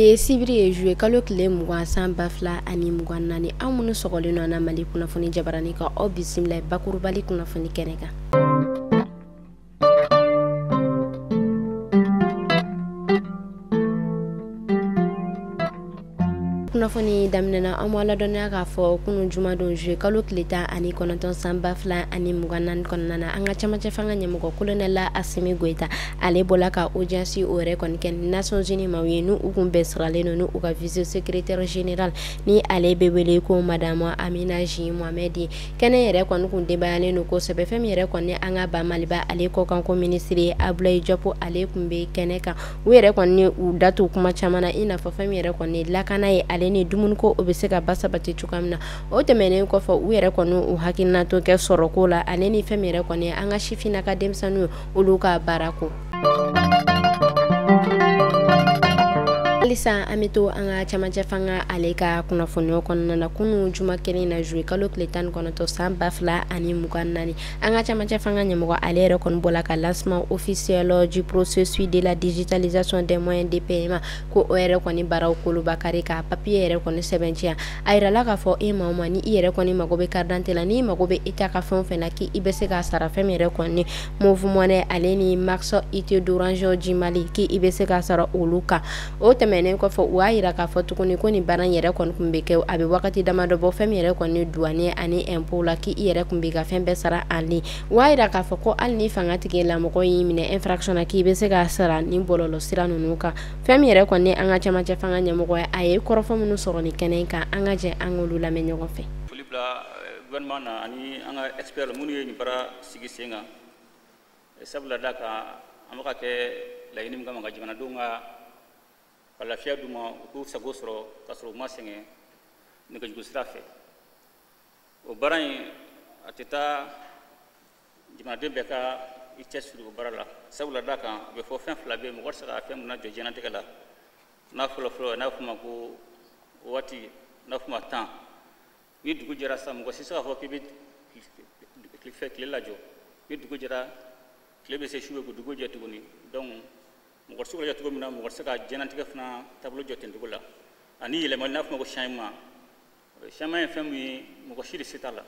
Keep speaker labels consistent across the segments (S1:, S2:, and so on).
S1: Bi ye sibiri ye, juillet kalo tile 20, san 2024. Aw minnu sɔgɔlen don an na Mali kunnafoni jabarani kan, aw bisimila bakurubali kunnafoni kɛnɛ kan. Kunnafoni daminɛna, an b'a ladɔnniya k'a fɔ kunun jumadon, juillet kalo tile 19, san 2024 kɔnɔna na, an ka camancɛ fanga ɲɛmɔgɔ, colonel Asimi Goyita, ale bɔla ka audience o yɛrɛ kɔni kɛ Nations Unies maaw ye, n'u kun bɛɛ siralen don n'u ka vice secrétaire général, ni ale bɛ wele ko madame Amina J Mohamed. Kɛnɛ yɛrɛ kɔni kun denbayalen don kosɛbɛ. Fɛn min yɛrɛ kɔni, an ka ba Maliba ale kɔkanko minisiri Abdoulaye Diop, ale kun bɛ kɛnɛ kan. U yɛrɛ kɔni u da to kuma caman na, i n'a fɔ fɛn min yɛrɛ kɔni lakana ye, ale ni dumuniko o bɛ se ka ba sabati cogoya min na. O tɛmɛnen kɔfɛ, u yɛrɛ kɔni u hakilinatɔ kɛ sɔrɔko la, ale ni fɛn min yɛrɛ kɔni an ka sifinnaka denmisɛnninw, olu ka baara ko. Halisa an bɛ to an ka camancɛ fanga ale ka kunnafoniyaw kɔnɔna na. Kunun juma kelen na, juillet kalo tile 19, san 2024, an ka camancɛ fanga ɲɛmɔgɔ, ale yɛrɛ kɔni bɔla ka lancement officiel du processus de la digitalisation des moyens de paiement, ko o yɛrɛ kɔni baaraw kolobakari, ka papier yɛrɛ kɔni sɛbɛntiya. A yirala k'a fɔ e maa o maa, ni i yɛrɛ kɔni mago bɛ carte d'identité la, n'i mago bɛ État ka fɛn o fɛn na, k'i bɛ se k'a sara fɛn min yɛrɛ kɔni Moov Money, ale ni Max it d'Orange du Mali, k'i bɛ se k'a sara olu kan. O tɛmɛnen kɔfɛ, u y'a yira k'a fɔ tuguni ko nin baara in yɛrɛ kɔni tun bɛ kɛ, a bɛ wagati damadɔ bɔ, fɛn min yɛrɛ kɔni douane ani impôt la, k'i yɛrɛ tun b'i ka fɛn bɛɛ sara en ligne. U y'a yira k'a fɔ ko hali ni fanga tigilamɔgɔ y'i minɛ infraction na, k'i bɛ se k'a sara ni bɔlɔlɔ sira ninnu kan. Fɛn min yɛrɛ kɔni an ka camancɛ fanga ɲɛmɔgɔ ye, a ye kɔrɔfɔ minnu sɔrɔ nin kɛnɛ kan, an ka jɛ an k'olu lamɛn ɲɔgɔn fɛ.
S2: Foli bila gouvernement na ani an ka expert minnu ye nin baara sigi sen kan, sabula da kan an bɛ ka kɛ laɲini min kama, ka jamanadenw ka lafiya d'u ma, u k'u sago sɔrɔ ka sɔrɔ u ma sɛgɛn nɛgɛjuru sira fɛ. O baara in, a tɛ taa jamanaden bɛɛ ka i cɛsiri o baara la, sabula da kan a bɛ fɔ fɛn fila bɛ yen, mɔgɔ tɛ se ka fɛn mun jɔ diɲɛlatigɛ la. N'a fɔlɔ fɔlɔ, n'a fɔ ma ko waati, n'a fɔ ma temps. Ni dugu jɛra sisan, mɔgɔ si tɛ se k'a fɔ k'i bɛ fɛ tile lajɔ. Ni dugu jɛra, tile bɛ se, su bɛ ko, dugu jɛ tuguni. Donc mɔgɔ tɛ se k'o lajɛ cogo min na, mɔgɔ tɛ se ka diɲɛlatigɛ fana taabolo jɔ ten cogo la. Ani yɛlɛmali, n'a fɔ ma ko changement. Changement ye fɛn min ye, mɔgɔ si de se t'a la.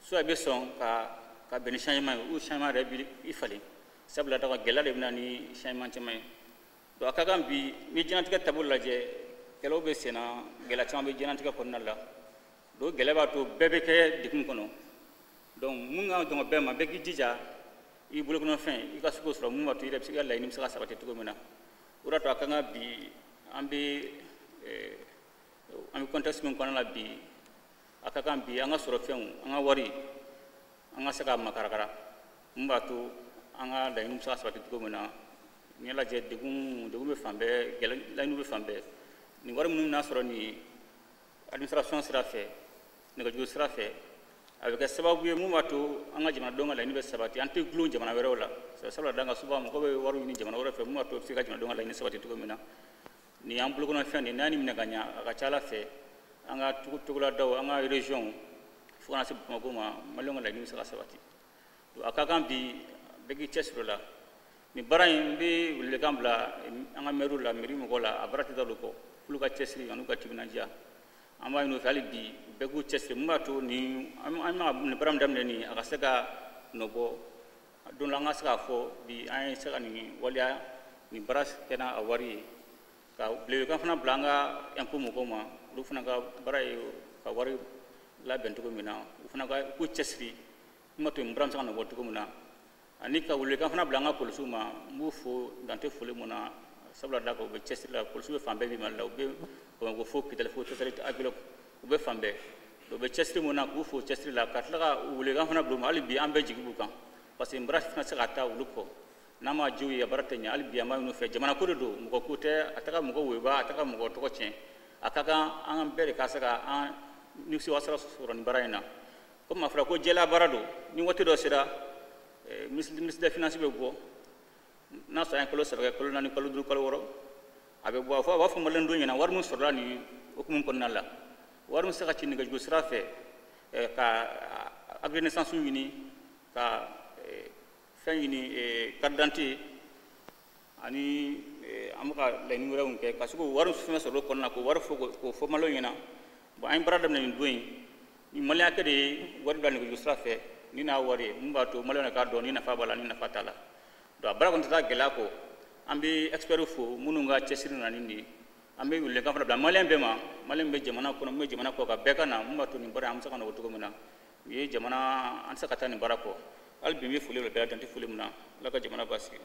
S2: Soit i bɛ sɔn ka bɛn ni changement ye, ou changement yɛrɛ b'i i falen, sabula da gɛlɛya de bɛ na ni changement caman ye. Donc a ka kan bi, ni diɲɛlatigɛ taabolo lajɛ, kɛlɛw bɛ sen na, gɛlɛya caman bɛ diɲɛlatigɛ kɔnɔna la. Donc gɛlɛya b'a to bɛɛ bɛ kɛ degun kɔnɔ. Donc mun ka dɔgɔn bɛɛ ma, bɛɛ k'i jija i bolokɔnɔfɛn i ka se k'o sɔrɔ, mun b'a to i yɛrɛ bɛ se ka laɲini bɛ se ka sabati cogo min na. O de y'a to a ka kan bi, an bɛ contexte min kɔnɔna la bi, a ka kan bi an ka sɔrɔ fɛnw, an ka wari, an ka se ka makarakara, mun b'a to an ka laɲiniw bɛ se ka sabati cogo min na. N'i y'a lajɛ, degun bɛ fan bɛɛ, gɛlɛya laɲiniw bɛ fan bɛɛ. Nin wari minnu n'a sɔrɔ nin administration sira fɛ, nɛgɛjuru sira fɛ, a bɛ kɛ sababu ye mun b'a to an ka jamanadenw ka laɲini bɛ sabati, an tɛ gulon jamana wɛrɛw la, sabula dan ka souvent mɔgɔw bɛ wari ɲini jamana wɛrɛ fɛ, mun b'a to u bɛ se ka jamanadenw ka laɲini sabati cogo min na. Nin y'an bolokɔnɔfɛn de ye, n'an y'a minɛ ka ɲɛ, a ka ca Ala fɛ, an ka togoladaw, an ka région, fo kana se Bamakɔ ma, maliyɛnw ka laɲini bɛ se ka sabati. A ka kan bi bɛɛ k'i cɛsiri o la. Nin baara in, n bɛ welewelekan bila an ka maires la, mairie mɔgɔw la, a baara tɛ taa olu kɔ, k'olu ka cɛsiri ani ka timinandiya. An b'a ɲini u fɛ hali bi, bɛɛ k'u cɛsiri, mun b'a to nin an bɛ nin baara min daminɛ nin, a ka se ka nɔ bɔ don la, an ka se k'a fɔ bi an ye se ka nin waleya, nin baara kɛ n'a wari ye. Ka welewelekan fana bila an ka impôt mɔgɔw ma, olu fana ka baara ye ka wari labɛn cogo min na, u fana ka k'u cɛsiri mun b'a to nin baara bɛ se ka nɔ bɔ cogo min na. Ani ka welewelekan fana bila an ka polisiw ma, n b'u fo dan tɛ foli mun na, sabula da kan u bɛ cɛsiri la. Polisiw bɛ fan bɛɛ bi Mali la, u bɛ Bamakɔ fo Kidali fo Tessalit, Aguelhok, u bɛ fan bɛɛ. U bɛ cɛsiri mun na, k'u fo cɛsiri la, ka tila ka welewelekan fana bila u ma. Hali bi an bɛɛ jigi b'u kan, parce que nin baara fana tɛ se ka taa olu kɔ. N'an ma jiw ye, baara tɛ ɲɛ. Hali bi an b'a ɲini u fɛ, jamana ko de don, mɔgɔ ko tɛ, a tɛ ka mɔgɔ woyoba, a tɛ ka mɔgɔ tɔgɔ tiɲɛ. A ka kan an bɛɛ de ka se ka an nimisiwasa sɔrɔ nin baara in na. Komi a fɔra ko jɛlenya baara don, ni waati dɔ sera, ministre des finances bɛ bɔ, n'a sɔrɔ an ye kalo 3 kɛ, kalo 4, kalo 5, kalo 6, a bɛ bɔ a fɔ, a b'a fɔ maliyɛndenw ɲɛna wari min sɔrɔla nin hukumu kɔnɔna la, wari min se ka ci nɛgɛjuru sira fɛ, ka acte de naissance ɲini, ka fɛn ɲini, carte d'identité ani An bɛ ka laɲini wɛrɛw kɛ ka se k'o wari fɛn sɔrɔ o kɔnɔna na, k'o wari fɔ, k'o fɔ maliyɛnw ɲɛna. Bon, an ye baara daminɛ nin don in ni maliyɛn hakɛ de ye wari bila nɛgɛjuru sira fɛ ni n'a wari ye mun b'a to maliyɛnw k'a dɔn ni nafa b'a la, ni nafa t'a la. Donc a baara kɔni tɛ taa gɛlɛya kɔ. An bɛ experts fo minnu ka cɛsiri nana ni nin ye. An bɛ welewelekan fana bila maliyɛn bɛɛ ma, maliyɛn bɛ jamana kɔnɔ, min bɛ jamana kɔ kan, bɛɛ ka na mun b'a to nin baara in an bɛ se ka nɔgɔ cogo min na. U ye jamana, an tɛ se ka taa nin baara kɔ. Hali bi n bɛ foli bila bɛɛ la, dan tɛ foli min na. Ala ka jamana basigi.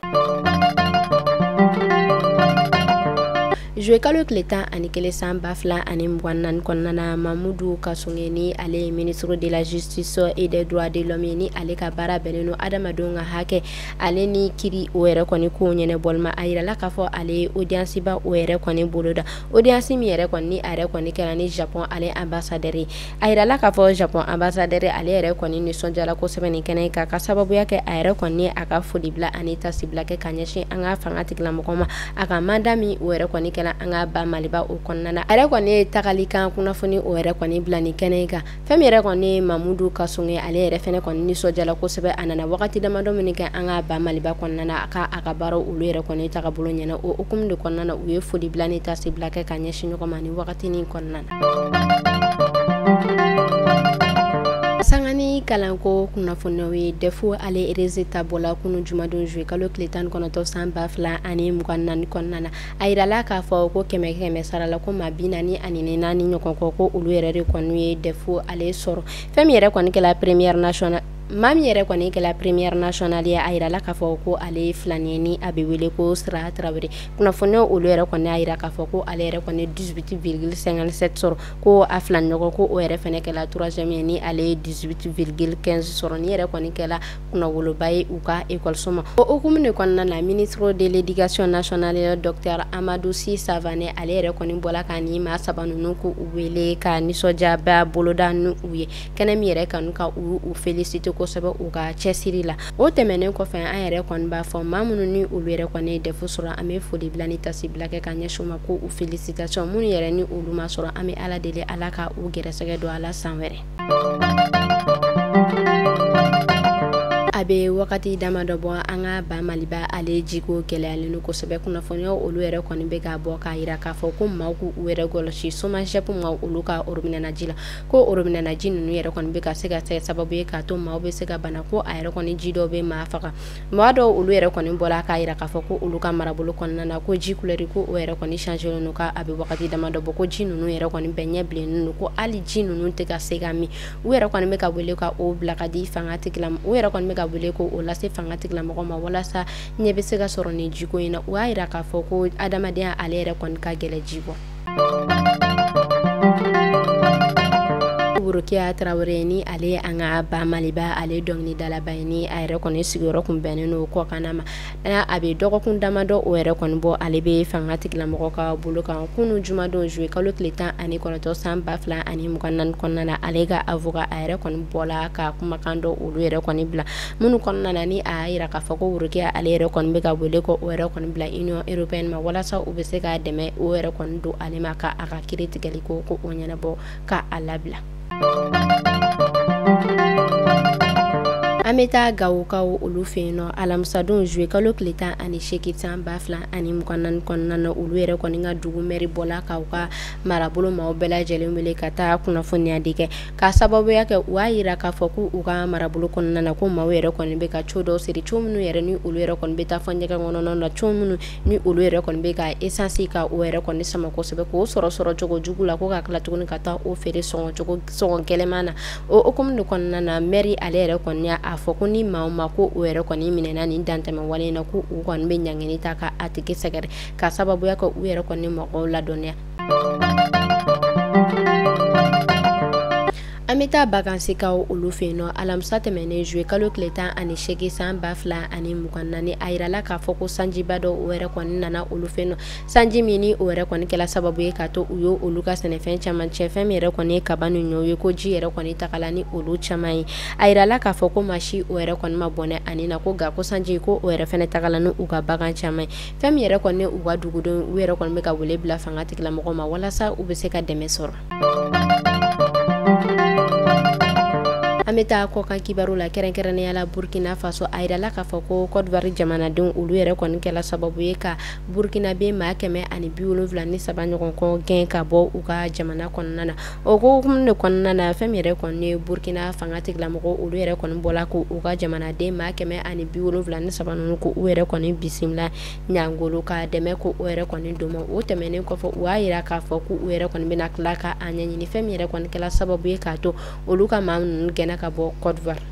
S1: Juillet kalo tile 11 san 2024 kɔnɔna na, Mamudu Kassogué, ni ale ye ministre de la Justice et des Droits de l'Homme ye, ni ale ka baara bɛnnen don adamadenw ka hakɛ ale ni kiri o yɛrɛ kɔni ko ɲɛnabɔli ma, a yirala k'a fɔ ale ye audience ba o yɛrɛ kɔni boloda, audience min yɛrɛ kɔni ni a yɛrɛ kɔni kɛra ni Japon ale ambassadeur ye. A yirala k'a fɔ Japon ambassadeur ale yɛrɛ kɔni nisɔndiyara kosɛbɛ nin kɛnɛ kan, ka sababuya kɛ a yɛrɛ kɔni a ka folibila ani tasibila kɛ ka ɲɛsin an ka fanga tigilamɔgɔ ma, a ka mandat min o yɛrɛ kɔni kɛra an ka ba Maliba o kɔnɔna na. A yɛrɛ kɔni ye tagali kan kunnafoni o yɛrɛ kɔni bila nin kɛnɛ kan. Fɛn min yɛrɛ kɔni ye Mamudu Kassogué, ale yɛrɛ fɛnɛ kɔni nisɔndiyara kosɛbɛ. A nana wagati damadɔ min kɛ an ka ba Maliba kɔnɔna na, a ka baaraw olu yɛrɛ kɔni tagabolo ɲɛna. O hukumu de kɔnɔna na, u ye folibila ni tasibila kɛ ka ɲɛsin ɲɔgɔn ma ni wagati nin kɔnɔna na. Sangani kalanko kunnafoniyaw ye, DEF ale résultat bɔla kunu jumadon juillet kalo tile 19 san 2024 kɔnɔna na. A yirala k'a fɔ ko kɛmɛ kɛmɛ sara la, ko maa 44 ɲɔgɔn kɔ, ko olu yɛrɛ de kɔni ye DEF ale sɔrɔ. Fɛn min yɛrɛ kɔni kɛla première nationale, maa min yɛrɛ kɔni kɛla première nationale ye, a yirala k'a fɔ ko ale ye filani ye, ni a bɛ wele ko Sira Tarawele. Kunnafoniyaw olu yɛrɛ kɔni y'a yira k'a fɔ ko ale yɛrɛ kɔni 18,57 sɔrɔ, ko a filani ɲɔgɔn ko o yɛrɛ fɛnɛ kɛla troisième ye, ni ale ye 18,15 sɔrɔ. Ni yɛrɛ kɔni kɛla kunnawoloba ye u ka ekɔliso ma. O hukumu de kɔnɔna na, ministre de l'Éducation nationale, docteur Amadou Sy Savané, ale yɛrɛ kɔni bɔla ka nin maa saba ninnu k'u wele ka nisɔndiyaba boloda n'u ye kɛnɛ min yɛrɛ kanu ka u féliciter kosɛbɛ u ka cɛsiri la. O tɛmɛnen kɔfɛ, an yɛrɛ kɔni b'a fɔ maa minnu ni olu yɛrɛ kɔni ye DEF sɔrɔ, an bɛ foli bila ni tasibila kɛ ka ɲɛsin u ma ko u félicitation. Minnu yɛrɛ ni olu ma sɔrɔ, an bɛ Ala deli Ala ka u gɛrɛsɛgɛ don a la san wɛrɛ. A bɛ wagati damadɔ bɔ, an ka ba Maliba ale jiko gɛlɛyalen don kosɛbɛ. Kunnafoniyaw olu yɛrɛ kɔni bɛ ka bɔ k'a yira k'a fɔ ko maaw k'u yɛrɛ kɔlɔsi SOMAGEP maaw olu ka robinet ji la, ko robinet ji ninnu yɛrɛ kɔni bɛ ka se ka kɛ sababu ye k'a to maaw bɛ se ka bana, ko a yɛrɛ kɔni ji dɔw bɛ maa faga. Maa dɔw olu yɛrɛ kɔni bɔra k'a yira k'a fɔ ko olu ka marabolo kɔnɔna na, ko ji couleur ko o yɛrɛ kɔni changé don, k'a bɛ wagati damadɔ bɔ, ko ji ninnu yɛrɛ kɔni bɛɛ ɲɛ bilennen don, ko hali ji ninnu tɛ ka se ka min. U yɛrɛ kɔni bɛ ka wele ka o bila ka di fanga tigilamɔgɔ, u yɛrɛ kɔni bɛ ka wele ko o lase fanga tigilamɔgɔ ma walasa ɲɛ bɛ se ka sɔrɔ nin jiko in na. U y'a yira k'a fɔ ko adamadenya ale yɛrɛ kɔni ka gɛlɛ ji kɔ. Rokia Traoré, ni ale an ka ba Maliba ale dɔnkilidalaba ye, ni a yɛrɛ kɔni sigiyɔrɔ kun bɛnnen don kɔkanna ma, a bɛ dɔgɔkun damadɔ o yɛrɛ kɔni bɔ, ale bɛ fanga tigilamɔgɔ ka bolo kan. Kunu jumadon juillet kalo tile 19 san 2024 kɔnɔna na, ale ka avocat a yɛrɛ kɔni bɔla ka kumakan dɔ olu yɛrɛ kɔni bila minnu kɔnɔna na, ni a y'a yira k'a fɔ ko Rokia ale yɛrɛ kɔni bɛ ka wele ko o yɛrɛ kɔni bila Union européenne ma walasa u bɛ se k'a dɛmɛ o yɛrɛ kɔni don ale ma ka a ka kiiri tigɛli ko o ɲɛnabɔ ka a labila. An bɛ taa Gawokaw olu fɛ yen nɔ. Alamisadon juillet kalo tile 18 san 2024 kɔnɔna na, olu yɛrɛ kɔni ka dugu mɛri bɔla k'aw ka marabolo maaw bɛɛ lajɛlen wele ka taa kunnafoniya di kɛ, ka sababuya kɛ u y'a yira k'a fɔ ko u ka marabolo kɔnɔna na, ko maaw yɛrɛ kɔni bɛ ka co dɔw siri, co minnu yɛrɛ ni olu yɛrɛ kɔni bɛ taa fɔ ɲɛgɛn kɔnɔna na, co minnu ni olu yɛrɛ kɔni bɛ ka essence ka o yɛrɛ kɔni sama kosɛbɛ, k'o sɔrɔ cogo jugu la, ko ka tila tuguni ka taa o feere sɔngɔ gɛlɛman na. O hukumu de kɔnɔna na, mɛri ale yɛrɛ kɔni y'a fɔ ko ni maa o maa ko o yɛrɛ kɔni minɛna nin dantɛmɛ wale in na, ko u kɔni bɛ ɲangini ta ka a tigi sɛgɛrɛ, ka sababuya kɛ u yɛrɛ kɔni mɔgɔw ladɔnniya. An bɛ taa Bakansikaw olu fɛ yen nɔ. Alamisa tɛmɛnen juillet kalo tile 18 san 2024, a yirala k'a fɔ ko sanjiba dɔ o yɛrɛ kɔni nana olu fɛ yen nɔ, sanji min ni o yɛrɛ kɔni kɛla sababu ye k'a to u ye olu ka sɛnɛfɛn caman tiɲɛ. Fɛn min yɛrɛ kɔni ye kaba ni ɲɔw ye, ko ji yɛrɛ kɔni tagala ni olu caman ye. A yirala k'a fɔ ko maa si o yɛrɛ kɔni ma bɔnɛ ani na, ko nka ko sanji ko o yɛrɛ fɛnɛ tagala ni u ka bagan caman ye. Fɛn min yɛrɛ kɔni u ka dugudenw, u yɛrɛ kɔni bɛ ka wele bila fanga tigilamɔgɔw ma walasa u bɛ se ka dɛmɛ sɔrɔ. An An bɛ taa kɔkan kibaru la, kɛrɛnkɛrɛnnenya la Burkina Faso. A yirala k'a fɔ ko Côte d'Ivoire jamanadenw olu yɛrɛ kɔni kɛla sababu ye ka Burkinabe maa 173 ɲɔgɔn kɔ gɛn ka bɔ u ka jamana kɔnɔna na. O hukumu de kɔnɔna na, fɛn min yɛrɛ kɔni ye Burkina fanga tigilamɔgɔw olu yɛrɛ kɔni bɔla ko u ka jamanaden maa 173 ninnu ko u yɛrɛ kɔni bisimila ɲangolo ka dɛmɛ ko o yɛrɛ kɔni don ma. O tɛmɛnen kɔfɛ, u y'a yira k'a fɔ ko u yɛrɛ kɔni bɛna tila ka a ɲɛɲini fɛn min yɛrɛ kɔni kɛla sababu ye k'a to olu ka maa ninnu gɛnna ka bɔ Côte d'Ivoire.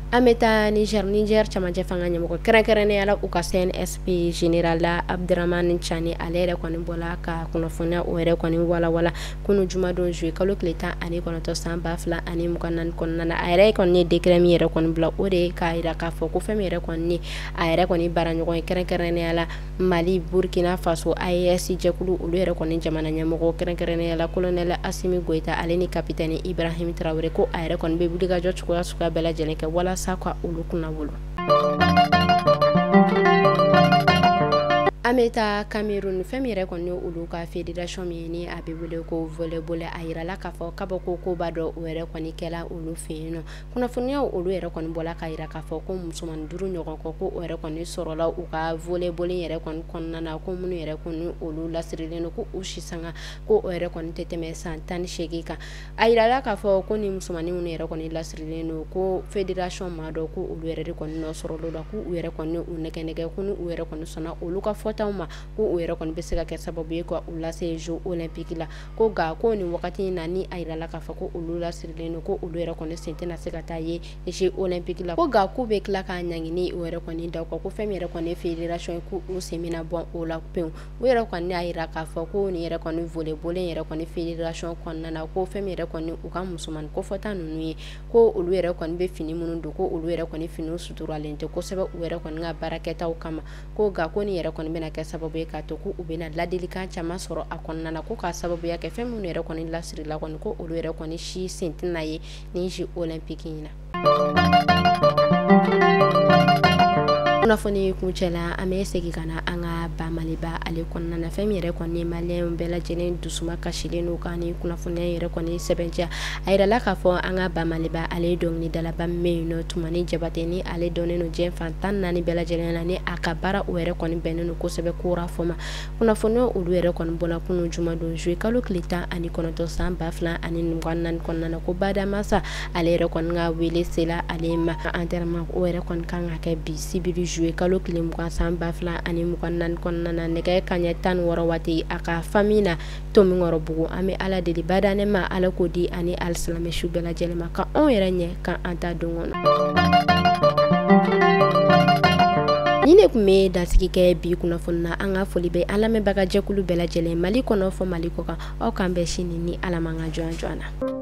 S1: An bɛ taa Niger. Niger camancɛ fanga ɲɛmɔgɔ, kɛrɛnkɛrɛnnenya la u ka CNSP général Abdramane Tiani, ale yɛrɛ kɔni bɔla ka kunnafoniya o yɛrɛ kɔni walawala kunu jumadon juillet kalo tile 19 san 2024 kɔnɔna na. A yɛrɛ kɔni ye décret min yɛrɛ kɔni bila, o de ye k'a yira k'a fɔ ko fɛn min yɛrɛ kɔni a yɛrɛ kɔni baara ɲɔgɔn ye, kɛrɛnkɛrɛnnenya la Mali, Burkina Faso, AES jɛkulu olu yɛrɛ kɔni jamana ɲɛmɔgɔ, kɛrɛnkɛrɛnnenya la colonel Assimi Goïta ale ni capitaine Ibrahim Traoré, ko a yɛrɛ kɔni bɛ wulikajɔ cogoya suguya bɛɛ lajɛlen kɛ walasa ka olu kunnawolo. An bɛ taa Cameroun. Fɛn min yɛrɛ kɔni olu ka fédération min ye ni a bɛ wele ko volleyball, a yirala k'a fɔ kabako koba dɔ o yɛrɛ kɔni kɛla olu fɛ yen nɔ. Kunnafoniyaw olu yɛrɛ kɔni bɔla k'a yira k'a fɔ ko musomanin 5 ɲɔgɔn kɔ ko o yɛrɛ kɔni sɔrɔla u ka volleyball yɛrɛ kɔni kɔnɔna na, ko minnu yɛrɛ kɔni olu lasirilen don ko u si sanga ko o yɛrɛ kɔni tɛ tɛmɛ san 18 kan. A yirala k'a fɔ ko ni musomanin minnu yɛrɛ kɔni lasirilen don, ko fédération maa dɔ ko olu yɛrɛ de kɔni nɔ sɔrɔla la, k'u yɛrɛ kɔni u nɛgɛ nɛgɛ, ko n'u yɛrɛ kɔni sɔnna olu ka fɔtaw ma, ko u yɛrɛ kɔni bɛ se ka kɛ sababu ye ka u lase Jeux olympiques la. Ko nka ko nin wagati in na, ni a yirala k'a fɔ ko olu lasirilen don, ko olu yɛrɛ kɔni sen tɛna se ka taa ye Jeux olympiques la. Ko nka k'u bɛ tila k'a ɲangini o yɛrɛ kɔni da u kan, ko fɛn min yɛrɛ kɔni ye fédération ye, ko u sen bɛna bɔ o la pewu. U yɛrɛ kɔni y'a yira k'a fɔ ko nin yɛrɛ kɔni volleyball yɛrɛ kɔni fédération kɔnɔna na, ko fɛn min yɛrɛ kɔni u ka musomanin kofɔta ninnu ye, ko olu yɛrɛ kɔni bɛ fini minnu don, ko olu yɛrɛ kɔni finiw suturalen tɛ kosɛbɛ u yɛrɛ kɔni ka baarakɛtaw kama. Ko nka ko nin yɛrɛ kɔni bɛna kɛ sababu ye k'a to ko u bɛna ladilikan caman sɔrɔ a kɔnɔna na, ko k'a sababuya kɛ fɛn minnu yɛrɛ kɔni lasirila kɔni, ko olu yɛrɛ kɔni si sen tɛna ye nin Jeux olympiques in na. Kunnafoni kuncɛ la, an bɛ segin ka na an ka ba Maliba ale kɔnɔna na. Fɛn min yɛrɛ kɔni maliyɛnw bɛɛ lajɛlen dusuma kasilen don ka ni kunnafoniya yɛrɛ kɔni sɛbɛntiya. A yirala k'a fɔ an ka ba Maliba ale ye dɔnkilidalaba min bɛ yen nɔ, Tumani Jabate, ni ale dɔnnen don diɲɛ fan 14 bɛɛ lajɛlen na, ni a ka baara o yɛrɛ kɔni bɛnnen don kosɛbɛ kora fɔ ma. Kunnafoniya olu yɛrɛ kɔni bɔla kunun jumadon juillet kalo tile 19 san 2024 kɔnɔna na, ko Badamasa ale yɛrɛ kɔni ka wele sela ale ma. Enterrement o yɛrɛ kɔni kan ka kɛ bi sibiri juillet kalo tile 20 san 2024 kɔnɔna na, nɛgɛ kanɲɛ 16 waati a ka famille na Tomikɔrɔbugu. An bɛ Ala deli badanɛ ma, Ala k'o di ani alisilamɛ su bɛɛ lajɛlen ma, ka anw yɛrɛ ɲɛ ka an ta don kɔnɔ. Ni ne tun bɛ dansigi kɛ bi kunnafoni na. An ka foli bɛ an lamɛnbaga jɛkulu bɛɛ lajɛlen, Mali kɔnɔ fɔ Mali kɔ kan. Aw k'an bɛn sini ni Ala m'an ka jɔn jɔn na.